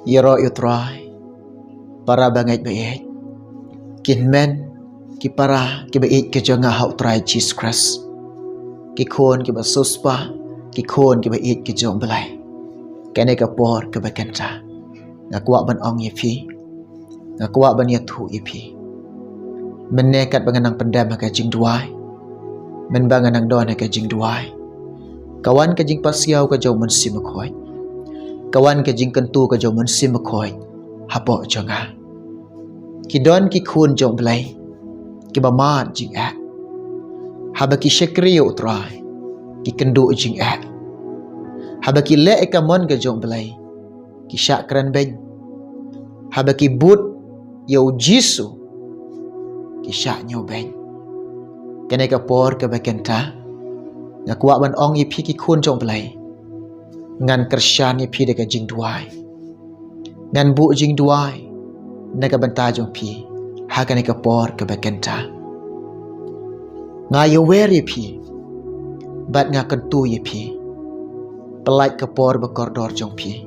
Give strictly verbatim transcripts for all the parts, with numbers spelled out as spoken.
Ïaroh ïa u Trai, para bangeit ba ïeit, ki hynmen, ki para kiba ïeit ki jong nga ha u Trai Jisu Khrist, ki khun kiba siewspah, ki khun kiba ïeit ki jong u Blei. Kane ka por kaba kynta, nga kwah ban ong ïa phi, nga kwah ban ïathuh ïa phi. Mynne katba nga nang pyndem ha ka jingduwai, mynba nga nang don ha ka jingduwai, ka wan ka jingpasiaw ka jong u Mynsiem Bakhuid, ka wan ka jingkyntu ka jong u Mynsiem Bakhuid hapoh jong nga. Ki don ki khun jong u Blei kiba mad jingeh. Haba ki shakri ïa u Trai, ki kynduh jingeh. Haba ki leh ïa ka mon ka jong u Blei, ki shah kren beiñ. Haba ki bud ïa u Jisu, ki shah ñiew beiñ. Kane ka por kaba kynta, nga kwah ban ong ïa phi ki khun jong u Blei, ngan kyrshan ïa phi da ka jingduwai. Ngan buh jingduwai na ka bynta jong phi ha kane ka por kaba kynta. Nga ïawer ïa phi bad nga kyntu ïa phi. Pyllait ka por ba kordor jong phi.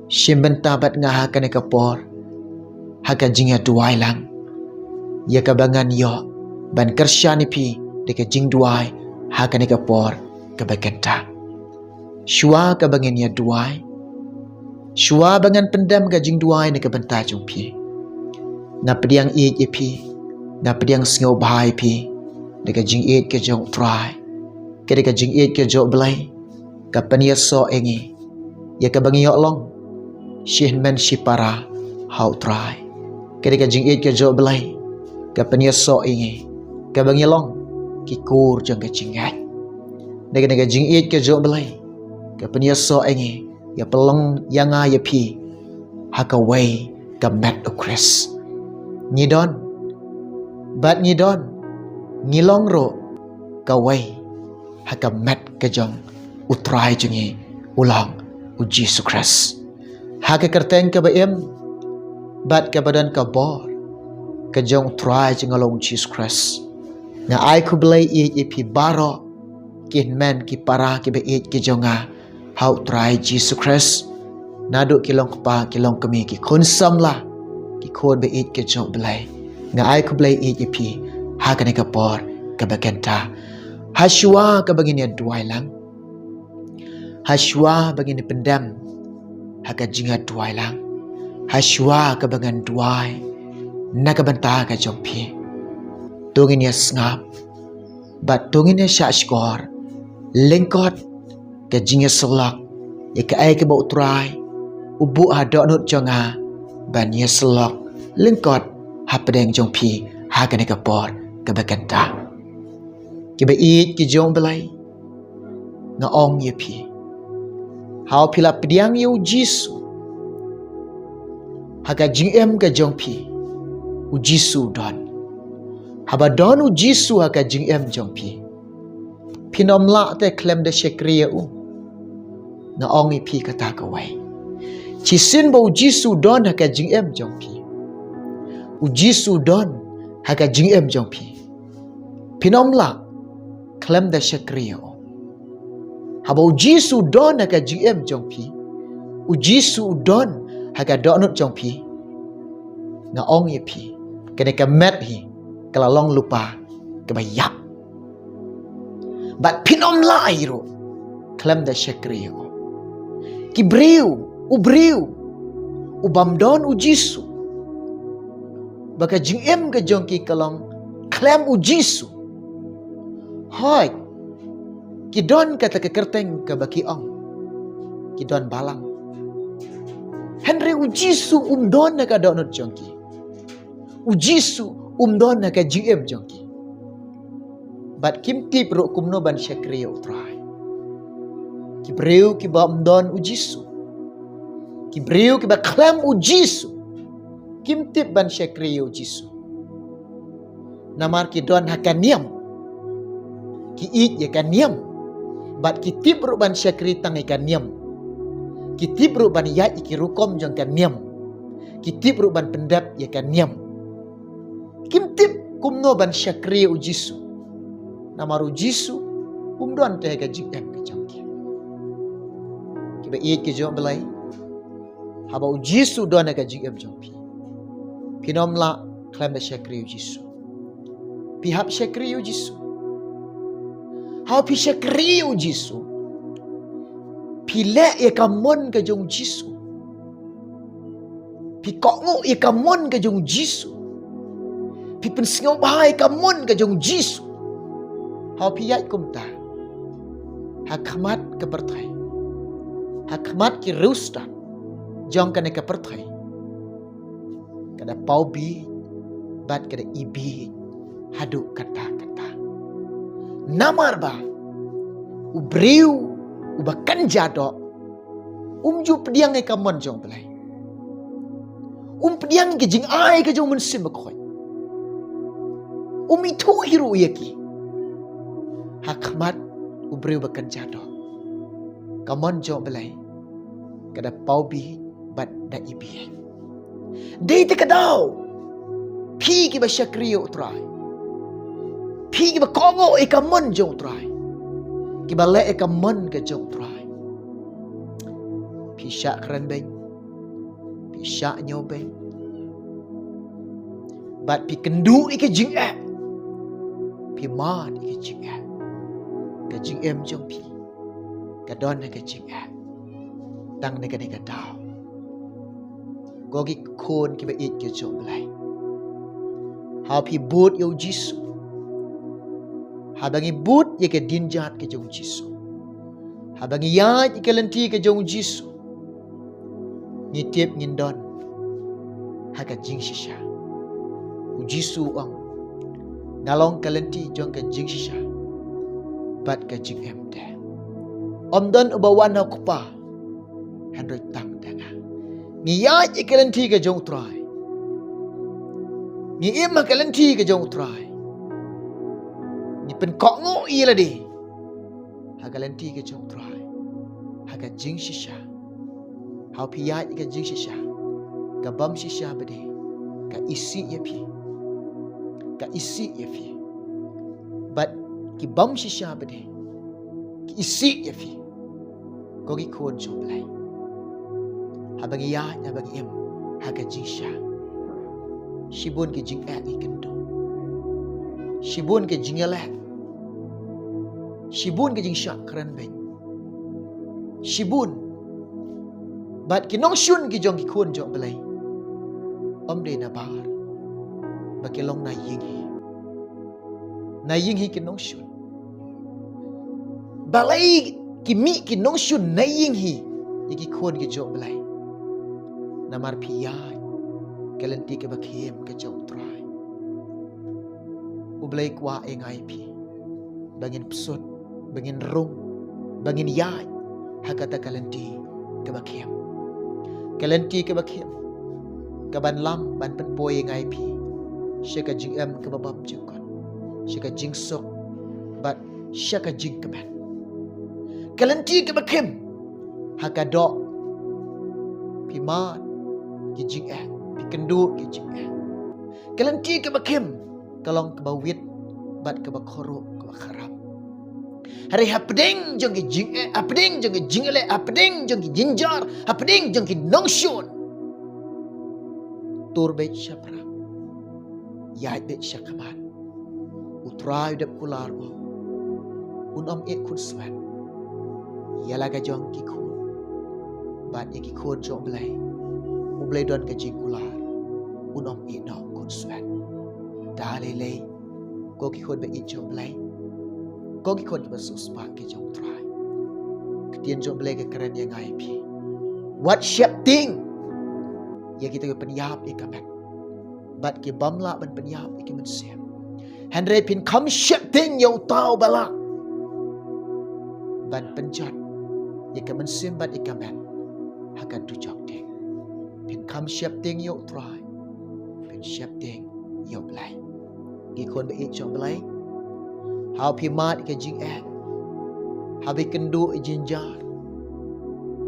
Shim bynta bad nga ha kane ka por ha ka jingïaduwai lang, ïa kaba ngan ïoh ban kyrshan ïa phi da ka jingduwai ha kane ka por kaba kynta. Shuwa kaba ngin ïaduwai, shuwa ba ngan pyndem ka jingduwai na ka bynta jong phi, nga pdiang ïeit ïa phi, nga pdiang sngewbha ïa phi da ka jingïeit ka jong u Trai. Ka dei ka jingïeit ka jong u Blei ka pynïasoh ïa ngi ïa kaba ngi ïoh long shi hynmen shi para ha u Trai. Ka dei ka jingïeit ka jong u Blei ka pynïasoh ïa ngi kaba ngi long ki kur jong ka jingngeit. Ka dei ka jingïeit ka jong u Blei ka pynïasoh ïa ngi, ïa pynlong ïa nga ïa phi ha kawei ka met u Khrist. Ngi don, bad ngi don, ngi long ruh kawei ha ka met ka jong u Trai jong ngi, u long u Jisu Khrist. Ha ka kyrteng kaba im bad kaba don ka bor ka jong u Trai jong nga long u Jisu Khrist, nga ai khublei ïeit ïa phi baroh ki hynmen ki para kiba ïeit ki jong nga ha u Trai Jisu Khrist. Naduh ki long kpa, ki long kmie, ki khun samla, ki khun ba ïeit ki jong u Blei, nga ai khublei ïeit ïa phi ha kane ka por kaba kynta. Ha shuwa kaba ngin ïaduwai lang, ha shuwa ba ngin pyndem ha ka jingïaduwai lang, ha shuwa kaba ngan duwai na ka bynta ka jong phi, to ngin ïasngap bad to ngin ïashah shkor lyngkot ka jingïasyllok ïa kaei kaba u Trai u buh ha dohnud jong nga ban ïasyllok lyngkot hapdeng jong phi ha kane ka por kaba kynta. Kiba ïeit ki jong u Blei, nga ong ïa phi, haba phi la pdiang ïa u Jisu ha ka jingim ka jong phi, u Jisu u don. Haba don u Jisu ha ka jingim jong phi, phin ym lah te khlem da shakri ïa u. Nga ong ïa phi kata kawei. Shisien ba u Jisu u don ha ka jingim jong phi, u Jisu u don ha ka jingim jong phi, phin ym lah khlem da shakri ïa u. Haba u Jisu u don ha ka jingim jong phi, u Jisu u don ha ka dohnud jong phi, nga ong ïa phi, kane ka met hi ka la long lypa kaba ïap. Bad phin ym lah ei ruh khlem da shakri ïa u. Ki briew, u briew u bym don u Jisu, ba ka jingim ka jong ki ka long khlem u Jisu, hooid, ki don kata ka kyrteng kaba ki ong ki don balang. Hynrei u Jisu um don ha ka dohnud jong ki. U Jisu um don ha ka jingim jong ki. Bad kim tip ruh kumno ban shakri ïa u Trai. Ki briew kiba ym don u Jisu, ki briew kiba khlem u Jisu, kim tip ban shakri ïa u Jisu. Namar ki don ha ka niam, ki ïeit ïa ka niam, bad ki tip ruh ban shakri tang ïa ka niam. Ki tip ruh ban ïaid ïa ki rukom jong ka niam. Ki tip ruh ban pyndep ïa ka niam. Kim tip kumno ban shakri ïa u Jisu. Namar u Jisu um don te ha ka jingim ka jong ki. Kiba ïeit ki jong u Blei, Haba u Jisu don ha ka jingim jong phi, phin ym lah khlem da shakri ïa u Jisu. Phi hap shakri ïa u Jisu. Haba phi shakri ïa u Jisu, phi leh ïa ka mon ka jong u Jisu. Phi kohnguh ïa ka mon ka jong u Jisu. Phi pynsngewbha ïa ka mon ka jong u Jisu. Haba phi ïaid kumta ha khmat ka pyrthei, ha khmat ki riewstad jong kane ka pyrthei, ka da paw bieit bad ka da ibieit haduh katta katta. Namar ba u briew uba kynja doh um ju pdiang ïa ka mon jong u Blei. Um pdiang ïa ka jingai ka jong u Mynsiem Bakhuid. Um ithuh hi ruh ïa ki. Ha khmat u briew ba kynja doh, ka mon jong u Blei ka da paw bieit bad da ibieit. Dei te ka daw, phi kiba shakri ïa u Trai, phi kiba kohnguh ïa ka mon jong u Trai, kiba leh ïa ka mon ka jong u Trai, phi shah kren beiñ, phi shah ñiew beiñ, bad phi kynduh ïa ka jingeh, phi mad ïa ka jingeh. Ka jingim jong phi ka don ha ka jingeh. Tang na kane ka daw, ko ki khun kiba ïeit ka jong u Blei, haba phi bud ïa u Jisu, haba ngi bud ïa ka dienjat ka jong u Jisu, haba ngi ïaid ïa ka lynti ka jong u Jisu, ngi tip ngin don ha ka jingshisha. U Jisu u ong, nga long ka lynti jong ka jingshisha bad ka jingim te. Ym don uba wan ha u Kpa hynrei tang da nga. Ngi ïaid ïa ka lynti ka jong u Trai, ngi im ha ka lynti ka jong u Trai, ngi pynkohnguh ïa lade ha ka lynti ka jong u Trai, ha ka jingshisha. Haba phi ïaid ïa ka jingshisha, ka bym shisha ba dei ka isih ïa phi, ka isih ïa phi. Bad ki bym shisha ba dei ki isih ïa phi. Ko ki khun jong u Blei, haba ngi ïaid, haba ngi im ha ka jingshisha, shibun ki jingeh ngi kynduh, shibun ki jingïaleh, shibun ki jingshah kren beiñ, shibun. Bad ki nongshun ki jong ki khun jong u Blei, ym dei nabar ba ki long na ïing hi, na ïing hi ki nongshun. Balei ki mih ki nongshun na ïing hi ïa ki khun ki jong u Blei? Namar phi ïaid ka lynti kaba khim ka jong u Trai. U Blei kwah ïa nga ïa phi ba ngin psut, ba ngin rung, ba ngin ïaid ha kata ka lynti kaba khim. Ka lynti kaba khim, kaban lam ban pynpoi ïa nga ïa phi sha ka jingim kaba bymjukut, sha ka jingsuk bad sha ka jingkmen. Ka lynti kaba khim, ha ka doh phi mad ki jingeh, phi kynduh ki jingeh. Ka lynti kaba khim ka long kaba wit bad kaba khuruh, kaba kharap. Hynrei hapdeng jong ki jingeh, hapdeng jong ki jingeh, hapdeng jong ki jynjar, hapdeng jong ki nongshun, tur beit shaphrang, ïaid beit shakhmat. U Trai u dep kular, u ong, un ym ïeh khunswet ïa la ka jong ki khun. Bad ïa ki khun jong u Blei, u Blei don ka jingkular, un ym ïeh noh khunswet. Da lei lei, ko ki khun ba ïeit jong u Blei, ko ki khun kiba sngewsih ki jong u Trai, ka ktien jong u Blei ka kren ïa nga ïa phi, wat sheptieng ïa kita ki pynïap ïa ka met bad ki bym lah ban pynïap ïa ki mynsiem. Hynrei phin kham sheptieng ïa uta uba lah ban pynjot ïa ka mynsiem bad ïa ka met ha ka dujok ding. Phin kham sheptieng ïa u Trai, phin sheptieng ïa u Blei. Ki khun ba ïeit jong u Blei, haba phi mad ïa ka jingeh, haba phi kynduh ïa jynjar,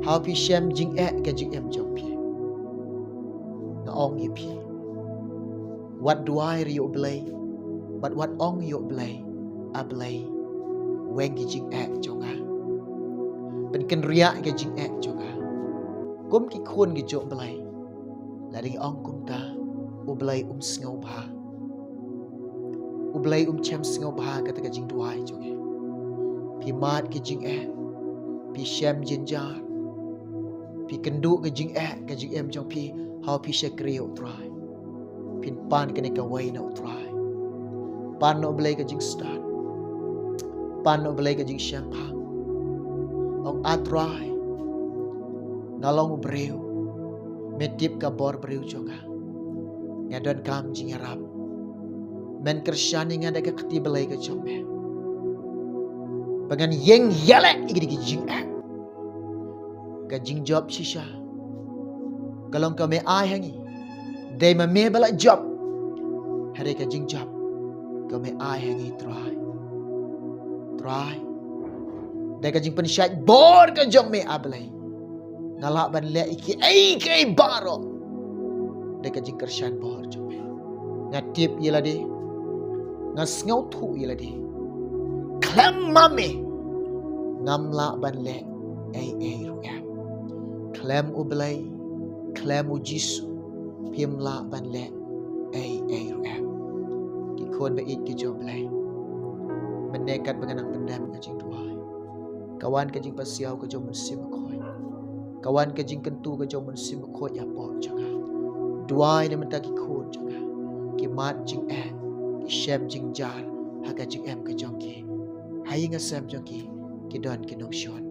haba phi shem jingeh ïa ka jingim jong phi, nga ong ïa phi, wat duwai ïa u Blei, bad wat ong ïa u Blei, A Blei, weng ki jingeh jong nga, pynkynriah ïa ka jingeh jong nga. Kum ki khun ki jong U Blei, lada ngi ong kumta, U Blei um sngewbha. U Blei um shem sngewbha kata ka jingduwai jong ngi. Phi mad ka jingeh, phi shem jynjar, phi kynduh ka jingeh, ka jingim jong phi, haba phi shakri ïa U Trai. Phin pan kane kawei na U Trai. Pan na U Blei ka jingstad. Pan na U Blei ka jingshemphang. Ong, A Trai, nga long u briew. Me tip ka bor briew jong nga. Nga donkam jingïarap. Men kyrshan ïa nga da ka kti blei ka jong me, ba ngan ïeng ïaleh ïa kine ki jingeh. Ka jingjop shisha ka long ka me ai ha ngi. Dei ma me ba la jop. Hynrei ka jingjop ka me ai ha ngi, Trai. Trai, da ka jingpynshait bor ka jong me, A Blei, nga lah ban leh ïa kiei kiei baroh da ka jingkyrshan bor jong me. Nga tip ïa lade, nga sngewthuh ïa lade, khlem ma me ngam lah ban leh ei ei ruh em. Khlem U Blei, khlem U Jisu, phim lah ban leh ei ei ruh em. Ki khun ba ïeit ki jong U Blei, mynne katba nga nang pyndem ka jingduwai, ka wan ka jingpasiaw ka jong U Mynsiem Bakhuid. Ka wan ka jingkyntu ka jong U Mynsiem Bakhuid hapoh jong nga. Duwai na bynta ki khun jong nga, ki mad jingeh, ki shem jynjar ha ka jingim ka jong ki, ha ïing ha sem jong ki, ki don ki nongshun.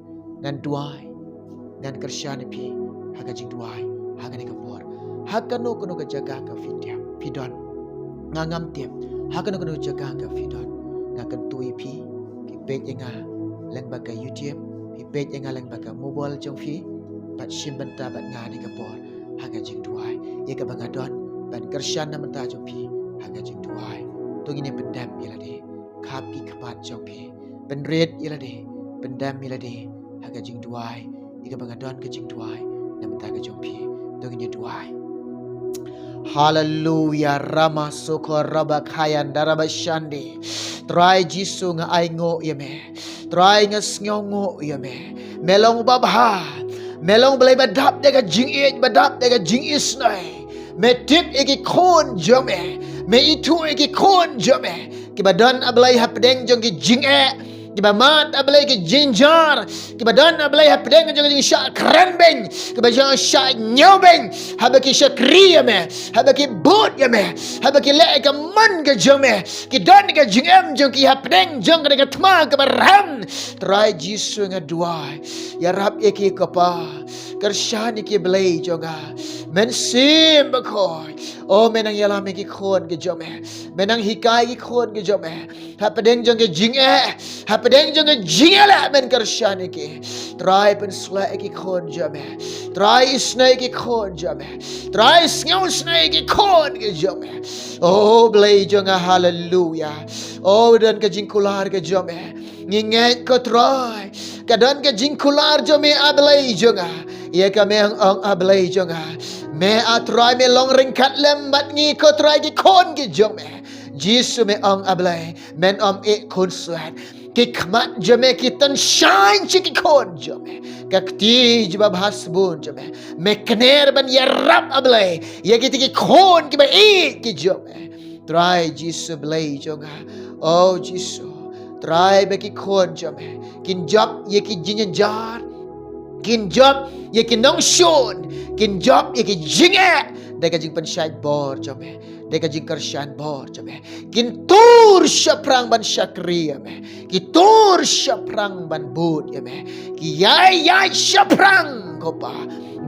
Ngan duwai, ngan kyrshan ïa phi ha ka jingduwai ha kane ka por. Ha kano kano ka jaka ka phi don, phi don, nga ngam tip. Ha kano kano ka jaka ka phi don, nga kyntu ïa phi, phi peit ïa nga lyngba ka YouTube, phi peit ïa nga lyngba ka mobile jong phi, bad shim bynta bad nga ha kane ka por ha ka jingduwai, ïa kaba nga don ban kyrshan na bynta jong phi ha ka jingduwai. To ngin ïa pyndem ïa lade. Khap ki khmat jong phi, pynrit ïa lade, pyndem ïa lade ha ka jingduwai, ïa kaba nga don ka jingduwai na bynta ka jong phi. To ngin ïa duwai. Haleluya. Rama soko raba khayan daraba shande. Trai Jisu, nga ainguh ïa me. Trai, nga sngewnguh ïa me. Me long babha. Me long Blei ba dap da ka jingïeit, ba dap da ka jingisnei. Me tip ïa ki khun jong me. Me ithuh ïa ki khun jong me, kiba don, A Blei, hapdeng jong ki jingeh, kiba mad, A Blei, ki jynjar, kiba don, A Blei, hapdeng jong ki jingshah kren beiñ, kiba jong shah ñiew beiñ, haba ki shakri ïa me, haba ki bud ïa me, haba ki leh ïa ka mon ka jong me, ki don ka jingim jong ki hapdeng jong ka thma kaba rhem. Trai Jisu, nga duwai, ïarap ïa ki, ko Pa. Kyrshan ïa ki, Blei jong nga. Mynsiem Bakhuid, o, me nang ïalam ïa ki khun ki jong me. Me nang hikai ki khun ki jong me hapdeng jong ki jingeh, hapdeng jong ki jingeh, lah men kyrshan ïa ki. Trai, pynshlur ïa ki khun jong me. Trai, isnei ïa ki khun jong me. Trai, sngewsnei ïa ki khun ki jong me. O Blei jong nga, haleluya. O, don ka jingkular ka jong me. Ngi ngeit, ko Trai, ka don ka jingkular jong me, A Blei jong nga. Ïa ka me ong, ong, A Blei jong nga. Me, A Trai, me long ryngkat lem bad ngi, ko Trai, ki khun ki jong me. Jisu, me ong, A Blei, men ym ïeh khunswet. Ki khmat jong me ki tynshaiñ sha ki khun jong me. Ka kti jong me babha sbun jong me, me kner ban ïarap, A Blei, ïa kita ki khun kiba ïeit ki jong me. Trai Jisu, Blei jong nga. O Jisu, Trai, ba ki khun jong me kin jop ïa ki jingjynjar, kin jop ïa ki nongshun, kin jop ïa ki jingeh da ka jingpynshait bor jong me, da ka jingkyrshan bor jong me. Kin tur shaphrang ban shakri ïa me. Kin tur shaphrang ban bud ïa me. Kin ïai ïaid shaphrang, ko Pa,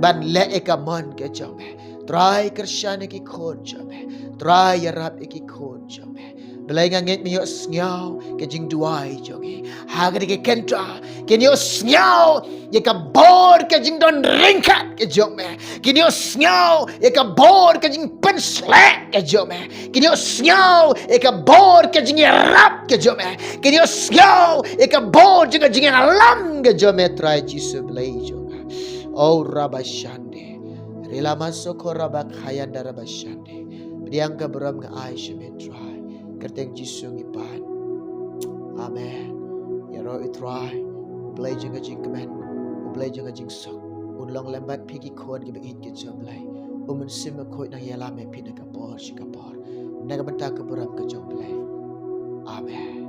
ban leh ïa ka mon ka jong me. Trai, kyrshan ïa ki khun jong me. Trai, ïarap ïa ki khun jong me. Blei, nga ngeit me ïohsngew ka jingduwai jong ngi ha kane ka kynta. Kin ïohsngew ïa ka bor ka jingdon ryngkat ka jong me. Kin ïohsngew ïa ka bor ka jingpynsleh ka jong me. Kin ïohsngew ïa ka bor ka jingïarap ka jong me. Kin ïohsngew ïa ka bor jong ka jingïalam ka jong me, Trai Jisu, Blei jong nga. O Rabashande. Rilama soko rabakhayan darabashande. Pdiang ka burom nga ai sha me, Trai. Kyrteng Jisu ngi pan. Amen. Ïaroh, i Trai, U Blei jong ka jingkmen, U Blei jong ka jingsuk. un long lem bad phi ki khun kiba ïeit ki jong U Blei. U Mynsiem Bakhuid nang ïalam ïa phi na ka por sha ka por. Na ka bynta ka burom ka jong U Blei. Amen.